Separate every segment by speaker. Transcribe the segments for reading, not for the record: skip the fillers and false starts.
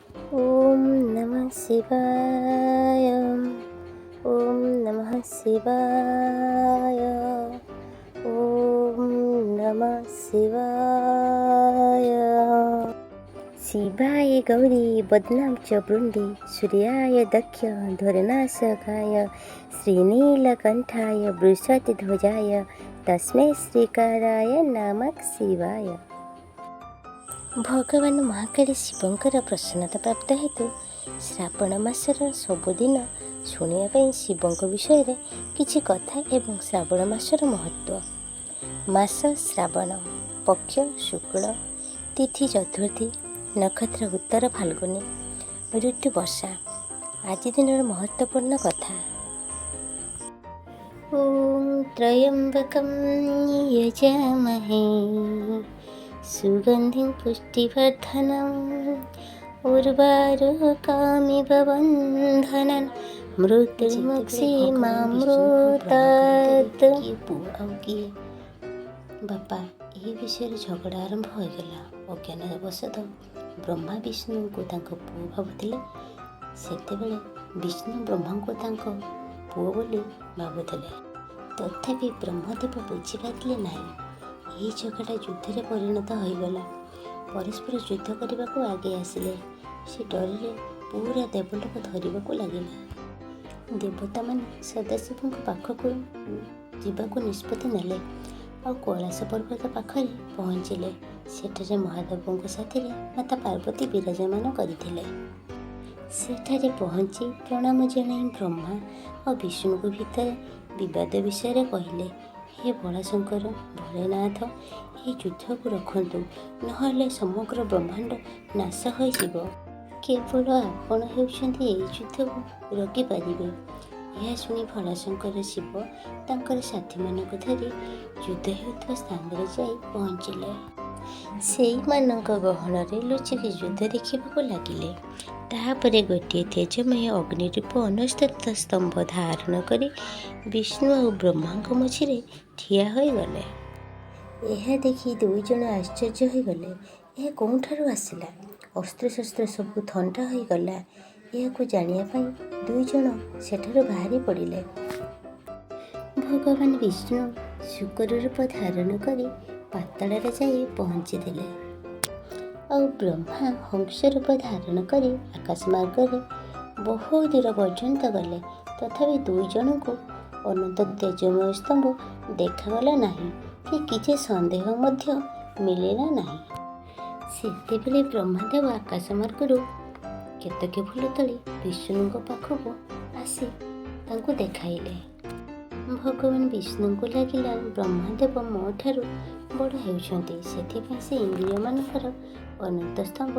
Speaker 1: ଓମ୍ ନମଃ ଶିବାୟ, ଓମ୍ ନମଃ ଶିବାୟ, ଓମ୍ ନମଃ ଶିବାୟ। ଶିବାୟ ଗୌରୀ ବଦନାମ ଚ ବୃନ୍ଦି ସୂର୍ୟାୟ ଦକ୍ଷ ଧୁରନାଶକାୟ ଶ୍ରୀନୀଳକଣ୍ଠାୟ ବୃଷଧ୍ୱଜାୟ ତସ୍ମୈ ଶ୍ରୀକାରାୟ ନମଃ ଶିବାୟ। ଭଗବାନ ମହାକାଳୀ ଶିବଙ୍କର ପ୍ରସନ୍ନତା ପ୍ରାପ୍ତ ହେତୁ ଶ୍ରାବଣ ମାସର ସବୁଦିନ ଶୁଣିବା ପାଇଁ ଶିବଙ୍କ ବିଷୟରେ କିଛି କଥା ଏବଂ ଶ୍ରାବଣ ମାସର ମହତ୍ତ୍ୱ। ମାସ ଶ୍ରାବଣ, ପକ୍ଷ ଶୁକ୍ଳ, ତିଥି ଚତୁର୍ଥୀ, ନକ୍ଷତ୍ର ଉତ୍ତର ଫାଲ୍ଗୁନୀ, ଋତୁ ବର୍ଷା। ଆଜି ଦିନର ମହତ୍ତ୍ୱପୂର୍ଣ୍ଣ କଥା। ଓମ୍ ତ୍ରୟମ୍ବକಂ ୟଜାମହେ ସୁଗନ୍ଧିଂ ପୁଷ୍ଟିବର୍ଦ୍ଧନम् ଉର୍ବାରୁକମିବ ବନ୍ଧନାନ୍
Speaker 2: ଯେତେବେଳେ ଭଗବାନ ବିଷ୍ଣୁଙ୍କୁ ବ୍ରହ୍ମା କହିଦେଲେ
Speaker 1: ମୃତ୍ୟୁର୍ମୁକ୍ଷୀମାମୃତାତ୍।
Speaker 2: କିଏ ପୁଅ ଆଉ କିଏ ବାପା, ଏହି ବିଷୟରେ ଝଗଡ଼ା ଆରମ୍ଭ ହୋଇଗଲା। ଅଜ୍ଞାନବଶତଃ ବ୍ରହ୍ମା ବିଷ୍ଣୁଙ୍କୁ ତାଙ୍କ ପୁଅ ଭାବୁଥିଲେ। ସେତେବେଳେ ବିଷ୍ଣୁ ବ୍ରହ୍ମାଙ୍କୁ ତାଙ୍କ ପୁଅ ବୋଲି ଭାବୁଥିଲେ। ତଥାପି ବ୍ରହ୍ମଦେବ ବୁଝିପାରିଲେ ନାହିଁ। ଏହି ଝଗଡ଼ା ଯୁଦ୍ଧରେ ପରିଣତ ହୋଇଗଲା। ପରସ୍ପର ଯୁଦ୍ଧ କରିବାକୁ ଆଗେଇ ଆସିଲେ। ସେ ଡରରେ ପୁରା ଦେବଲୋକ ଥରିବାକୁ ଲାଗିଲା। ଦେବତାମାନେ ସଦାଶିବଙ୍କ ପାଖକୁ ଯିବାକୁ ନିଷ୍ପତ୍ତି ନେଲେ ଆଉ କୈଳାସ ପର୍ବତ ପାଖରେ ପହଞ୍ଚିଲେ। ସେଠାରେ ମହାଦେବଙ୍କ ସାଥିରେ ମାତା ପାର୍ବତୀ ବିରାଜମାନ କରିଥିଲେ। ସେଠାରେ ପହଞ୍ଚି ପ୍ରଣାମ ଜଣାଇ ବ୍ରହ୍ମା ଆଉ ବିଷ୍ଣୁଙ୍କ ଭିତରେ ବିବାଦ ବିଷୟରେ କହିଲେ। ହେ ଭୋଳାଶଙ୍କର, ଭୋଲେନାଥ, ଏହି ଯୁଦ୍ଧକୁ ରଖନ୍ତୁ, ନହେଲେ ସମଗ୍ର ବ୍ରହ୍ମାଣ୍ଡ ନାଶ ହୋଇଯିବ। କେବଳ ଆପଣ ହେଉଛନ୍ତି ଏହି ଯୁଦ୍ଧକୁ ରୋକିପାରିବେ। ଏହା ଶୁଣି ଭୋଳାଶଙ୍କର ଶିବ ତାଙ୍କର ସାଥୀମାନଙ୍କୁ ଧରି ଯୁଦ୍ଧ ହେଉଥିବା ସ୍ଥାନରେ ଯାଇ ପହଞ୍ଚିଲେ। ସେଇମାନଙ୍କ ଗହଣରେ ଲୁଚିକି ଯୁଦ୍ଧ ଦେଖିବାକୁ ଲାଗିଲେ। ତାହାପରେ ଗୋଟିଏ ତେଜମୟ ଅଗ୍ନିରୂପ ଅନସ୍ତତ ସ୍ତମ୍ଭ ଧାରଣ କରି ବିଷ୍ଣୁ ଆଉ ବ୍ରହ୍ମାଙ୍କ ମଝିରେ ଠିଆ ହୋଇଗଲେ। ଏହା ଦେଖି ଦୁଇ ଜଣ ଆଶ୍ଚର୍ଯ୍ୟ ହୋଇଗଲେ। ଏହା କେଉଁଠାରୁ ଆସିଲା? ଅସ୍ତ୍ରଶସ୍ତ୍ର ସବୁ ଥଣ୍ଡା ହୋଇଗଲା। ଏହାକୁ ଜାଣିବା ପାଇଁ ଦୁଇ ଜଣ ସେଠାରୁ ବାହାରି ପଡ଼ିଲେ। ଭଗବାନ ବିଷ୍ଣୁ ଶୂକର ରୂପ ଧାରଣ କରି ପାତାଳରେ ଯାଇ ପହଞ୍ଚିଥିଲେ ଆଉ ବ୍ରହ୍ମା ହଂସ ରୂପ ଧାରଣ କରି ଆକାଶ ମାର୍ଗରେ ବହୁ ଦୂର ପର୍ଯ୍ୟନ୍ତ ଗଲେ। ତଥାପି ଦୁଇ ଜଣଙ୍କୁ ଅନନ୍ତ ତେଜମୟ ସ୍ତମ୍ଭ ଦେଖାଗଲା ନାହିଁ କି କିଛି ସନ୍ଦେହ ମଧ୍ୟ ମିଳିଲା ନାହିଁ। ସେତେବେଳେ ବ୍ରହ୍ମାଦେବ ଆକାଶ ମାର୍ଗରୁ କେତକୀ ଫୁଲ ତୋଳି ବିଷ୍ଣୁଙ୍କ ପାଖକୁ ଆସି ତାଙ୍କୁ ଦେଖାଇଲେ। ଭଗବାନ ବିଷ୍ଣୁଙ୍କୁ ଲାଗିଲା ବ୍ରହ୍ମାଦେବ ମୋ ଠାରୁ ବଡ଼ ହେଉଛନ୍ତି, ସେଥିପାଇଁ ସେ ଇନ୍ଦ୍ରିୟମାନଙ୍କର ଅନନ୍ତ ସ୍ତମ୍ଭ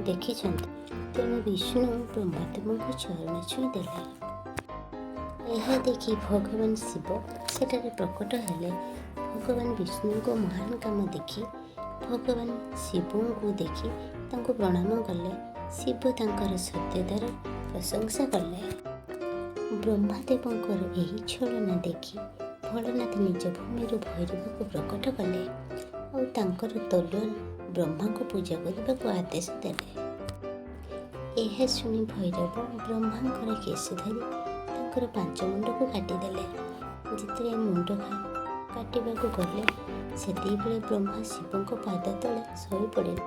Speaker 2: ଦେଖିଛନ୍ତି। ତେଣୁ ବିଷ୍ଣୁ ବ୍ରହ୍ମାଦେବଙ୍କ ଚରଣ ଛୁଇଁ ଦେଲେ। ଏହା ଦେଖି ଭଗବାନ ଶିବ ସେଠାରେ ପ୍ରକଟ ହେଲେ। ଭଗବାନ ବିଷ୍ଣୁଙ୍କ ମହାନ କାମ ଦେଖି ଭଗବାନ ଶିବଙ୍କୁ ଦେଖି ତାଙ୍କୁ ପ୍ରଣାମ କଲେ। ଶିବ ତାଙ୍କର ସତ୍ୟତାର ପ୍ରଶଂସା କଲେ। ବ୍ରହ୍ମାଦେବଙ୍କର ଏହି ଛଳନା ଦେଖି ଭୋଳନାଥ ନିଜ ଭୂମିରୁ ଭୈରବକୁ ପ୍ରକଟ କଲେ ଆଉ ତାଙ୍କର ତଲୁଆର ବ୍ରହ୍ମାଙ୍କୁ ପୂଜା କରିବାକୁ ଆଦେଶ ଦେଲେ। ଏହା ଶୁଣି ଭୈରବ ବ୍ରହ୍ମାଙ୍କର କେଶ ଧରି ତାଙ୍କର ପାଞ୍ଚ ମୁଣ୍ଡକୁ କାଟିଦେଲେ। ଯେତେବେଳେ ମୁଣ୍ଡ କାଟିବାକୁ ଗଲେ, ସେତିକିବେଳେ ବ୍ରହ୍ମା ଶିବଙ୍କ ପାଦ ତଳେ ଶୋଇପଡ଼ିଲେ।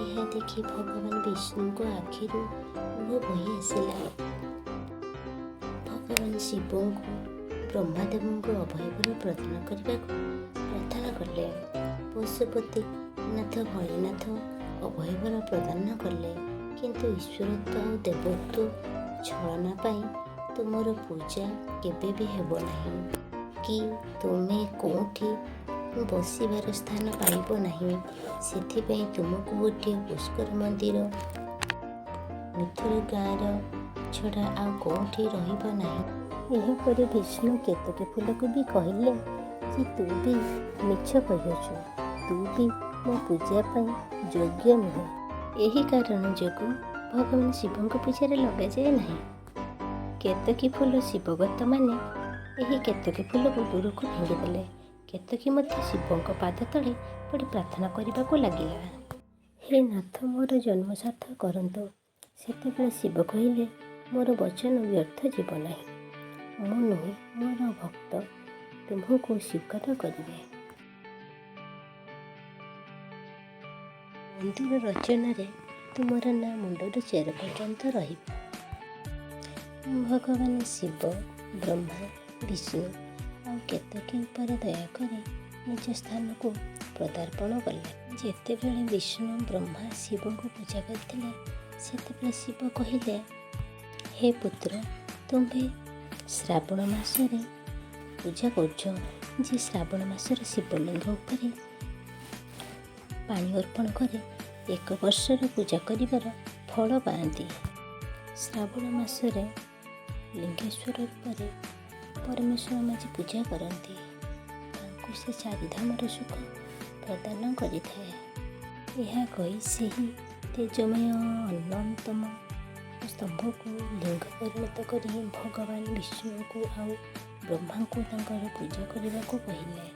Speaker 2: ଏହା ଦେଖି ଭଗବାନ ବିଷ୍ଣୁଙ୍କ ଆଖିରୁ ଲୁହ ବୋହି ଆସିଲା। ଭଗବାନ ଶିବଙ୍କୁ ବ୍ରହ୍ମାଦେବଙ୍କୁ ଅଭୟବର ପ୍ରଦାନ କରିବାକୁ ପ୍ରାର୍ଥନା କଲେ। ପଶୁପତିନାଥ ଭୋଲେନାଥ ଅଭୟବର ପ୍ରଦାନ କଲେ, କିନ୍ତୁ ଈଶ୍ୱରତ୍ୱ ଆଉ ଦେବତ୍ୱ ଛଳନା ପାଇଁ ତୁମର ପୂଜା କେବେ ବି ହେବ ନାହିଁ କି ତୁମେ କେଉଁଠି ବସିବାର ସ୍ଥାନ ପାଇବ ନାହିଁ। ସେଥିପାଇଁ ତୁମକୁ ଗୋଟିଏ ପୁଷ୍କର ମନ୍ଦିର ମିଥୁର ଗାଁର ଛଡ଼ା ଆଉ କେଉଁଠି ରହିବ ନାହିଁ। ଏହାପରେ ବିଷ୍ଣୁ କେତକୀ ଫୁଲକୁ ବି କହିଲେ ଯେ ତୁ ବି ମିଛ କହିଅଛୁ, ତୁ ବି ମୋ ପୂଜା ପାଇଁ ଯୋଗ୍ୟ ନୁହେଁ। ଏହି କାରଣ ଯୋଗୁଁ ଭଗବାନ ଶିବଙ୍କ ପୂଜାରେ ଲଗାଯାଏ ନାହିଁ। କେତକୀ ଫୁଲ ଶିବଗତମାନେ ଏହି କେତକୀ ଫୁଲକୁ ଦୂରକୁ ଫିଙ୍ଗିଦେଲେ। କେତକୀ ମଧ୍ୟ ଶିବଙ୍କ ପାଦ ତଳେ ପଡ଼ି ପ୍ରାର୍ଥନା କରିବାକୁ ଲାଗିଲା। ହେ ନାଥ, ମୋର ଜନ୍ମ ସାର୍ଥକ କରନ୍ତୁ।
Speaker 1: ସେତେବେଳେ ଶିବ କହିଲେ, ମୋର ବଚନ ବ୍ୟର୍ଥ ଯିବ ନାହିଁ। ମୁଁ ନୁହେଁ, ମୋର ଭକ୍ତ ତୁମ୍ଭକୁ ସ୍ୱୀକାର କରିବେ। ମନ୍ଦିର ରଚନାରେ ତୁମର ନାଁ ମୁଣ୍ଡରୁ ଚେର ପର୍ଯ୍ୟନ୍ତ ରହିବ। ଭଗବାନ ଶିବ, ବ୍ରହ୍ମା, ବିଷ୍ଣୁ ଆଉ କେତକୀ ଉପରେ ଦୟା କରି ନିଜ ସ୍ଥାନକୁ ପଦାର୍ପଣ କଲେ। ଯେତେବେଳେ ବିଷ୍ଣୁ, ବ୍ରହ୍ମା ଶିବଙ୍କୁ ପୂଜା କରିଥିଲେ, ସେତେବେଳେ ଶିବ କହିଲେ, ହେ ପୁତ୍ର, ତୁମ୍ଭେ ଶ୍ରାବଣ ମାସରେ ପୂଜା କରୁଛ ଯେ ଶ୍ରାବଣ ମାସର ଶିବଲିଙ୍ଗ ଉପରେ ପାଣି ଅର୍ପଣ କରେ, ଏକ ବର୍ଷର ପୂଜା କରିବାର ଫଳ ପାଆନ୍ତି। ଶ୍ରାବଣ ମାସରେ ଲିଙ୍ଗେଶ୍ୱର ରୂପରେ ପରମେଶ୍ୱର ମାଝି ପୂଜା କରନ୍ତି, ତାଙ୍କୁ ସେ ଚାରିଧାମର ସୁଖ ପ୍ରଦାନ କରିଥାଏ। ଏହା କହି ସେହି ତେଜମୟ ଅନନ୍ତମ ସ୍ତମ୍ଭକୁ ଲିଙ୍ଗ ପରିଣତ କରି ଭଗବାନ ବିଷ୍ଣୁଙ୍କୁ ଆଉ ବ୍ରହ୍ମାଙ୍କୁ ତାଙ୍କର ପୂଜା କରିବାକୁ କହିଲେ।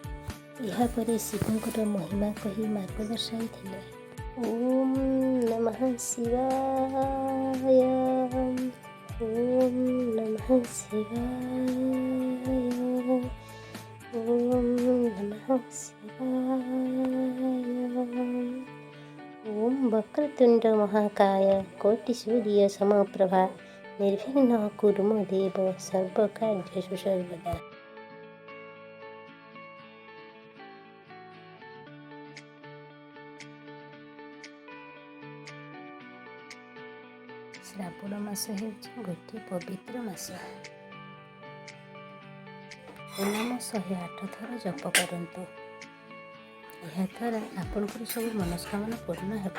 Speaker 1: ଏହାପରେ ଶିବଙ୍କର ମହିମା କହି ମାର୍ଗ ଦର୍ଶାଇଥିଲେ। ଓମ୍ ନମଃ ଶିବାୟ, ଓମ୍ ନମଃ ଶିବାୟ, ଓମ୍ ନମଃ ଶିବାୟ। ଓମ୍ ବକ୍ରତୁଣ୍ଡ ମହାକାୟ କୋଟି ସୂର୍ଯ୍ୟ ସମପ୍ରଭା, ନିର୍ବିଘ୍ନ କୁରୁ ମେ ଦେବ ସର୍ବକାର୍ଯ୍ୟେଷୁ ସର୍ବଦା। ଶ୍ରାବଣ ମାସ ହେଉଛି ଗୋଟିଏ ପବିତ୍ର ମାସ। ନାମ 108 ଥର ଜପ କରନ୍ତୁ। ଏହାଦ୍ୱାରା ଆପଣଙ୍କର ସବୁ ମନସ୍କାମନା ପୂର୍ଣ୍ଣ ହେବ।